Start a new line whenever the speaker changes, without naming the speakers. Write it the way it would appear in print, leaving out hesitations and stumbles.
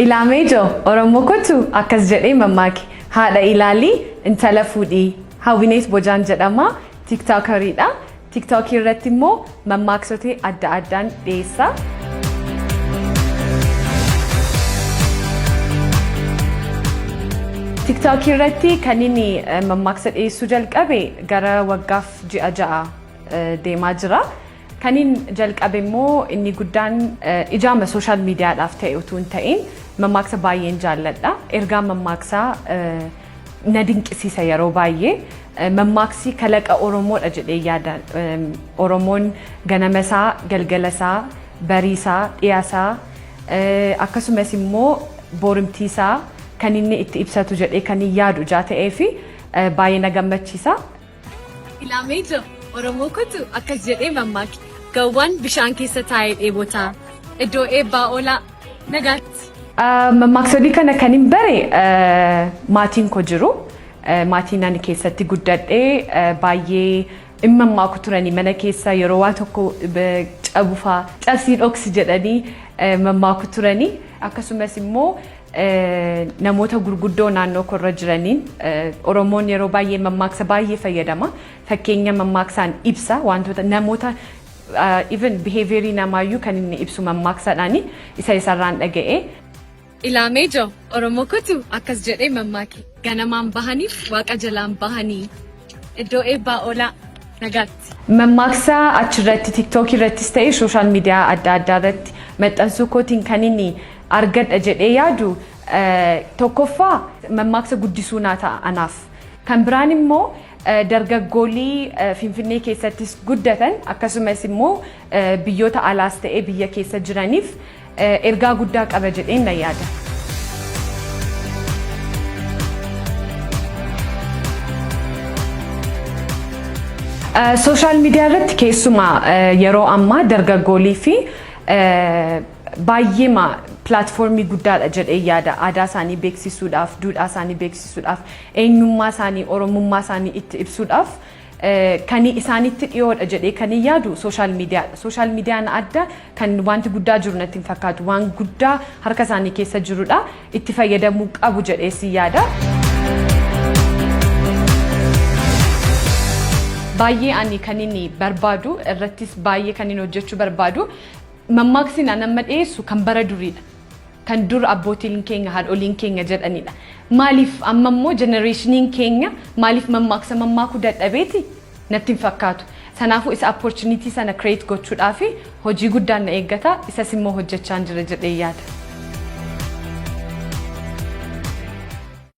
Ilaamee ijoo Oromoo kottu akkas jedhee mammaake: "Haadha ilaalii intala fuudhii." Hawwineet Bojaan jedhama. TikTokeriidha. TikTokii irratti immoo mammaaksota adda addaan dhiyeessa. TikTokii irratti kan inni mammaaksa dhiyeessuu jalqabe gara waggaaf ji'a 6 deemaa jira. Kan inni jalqabe immoo inni guddaan ijaama social mediadhaaf ta'e utuu hin ta'in, mammaaksa baay'een jaalladha. Ergaa mammaaksaa na dinqisiisa yeroo baay'ee. Mammaaksi kalaqa Oromoodha jedhee yaada. Oromoon ganama isaa, galgala isaa, barii isaa, dhiya isaa, akkasumas immoo borimtii isaa kan inni itti ibsatu jedhee kan hin yaadu ijaa ta'ee fi baay'ee na gammachiisa. Ilaamee ijoo Oromoo kottu akkas jedhee mammaake: "Gawwaan bishaan keessa taa'ee dheebotaa." Iddoo eebbaa oolaa, nagaatti. Mammaaksolii kana kan hin bare maatiin koo jiru. Maatiin ani keessatti guddadhee baay'ee hin mammaaku turanii. Mana keessa yeroo waa tokko cabufaa "Cabsii dhoksi" jedhanii mammaaku turanii. Akkasumas immoo namoota gurguddoo naannoo korra jiraniin. Oromoon yeroo baay'ee mammaaksa baay'ee fayyadama. Fakkeenya mammaaksaan ibsa wantoota namoota, even behaviorii namaayyuu kan inni ibsu mammaaksaadhaani, isa isarraan dhaga'e. Ilaamee ijoo Oromoo kottu akkas jedhee mammaake: "Ganamaan bahaniif waaqa jalaan bahanii." Iddoo eebbaa oolaa, nagaatti. Mammaaksa achirratti TikTokii irrattis ta'e social media adda addaa irratti maxxansuu kootiin kan inni argadha jedhee yaadu, tokkoffaa mammaaksa guddisuu naa ta'a anaaf. Kan biraan immoo dargaggoolii Finfinnee keessattis guddatan, akkasumas immoo biyyoota alaas ta'ee biyya keessa jiraniif ergaa guddaa qaba jedheen nan yaada. Social media irratti keessumaa yeroo ammaa dargaggoolii fi baay'eema platformii guddaadha jedhee yaada. Aadaa isaanii beeksisuudhaaf, duudhaa isaanii beeksisuudhaaf, eenyummaa isaanii, Oromummaa isaanii itti ibsuudhaaf kan isaanitti dhiyoodha jedhee kan yaadu social mediadha. Social mediaan adda kan wanti guddaa jiru natti hin fakkaatu. Waan guddaa harka isaanii keessa jirudha. Itti fayyadamuu qabu jedhee si yaada. Baay'ee ani kan inni barbaadu irrattis, baay'ee kan inni hojjechuu barbaadu, mammaaksi an amma dhiyeessu kan bara duriidha. Kan dur abbootiin keenya, haadholiin keenya jedhanidha. Maaliif amma immoo generationiin keenya maaliif mammaaksa mammaakuu dadhabeeti natti hin fakkaatu. Sanaafuu isa opportunity sana create gochuudhaaf hojii guddaan na eeggata. Isas immoo hojjechaa jira jedhee yaada.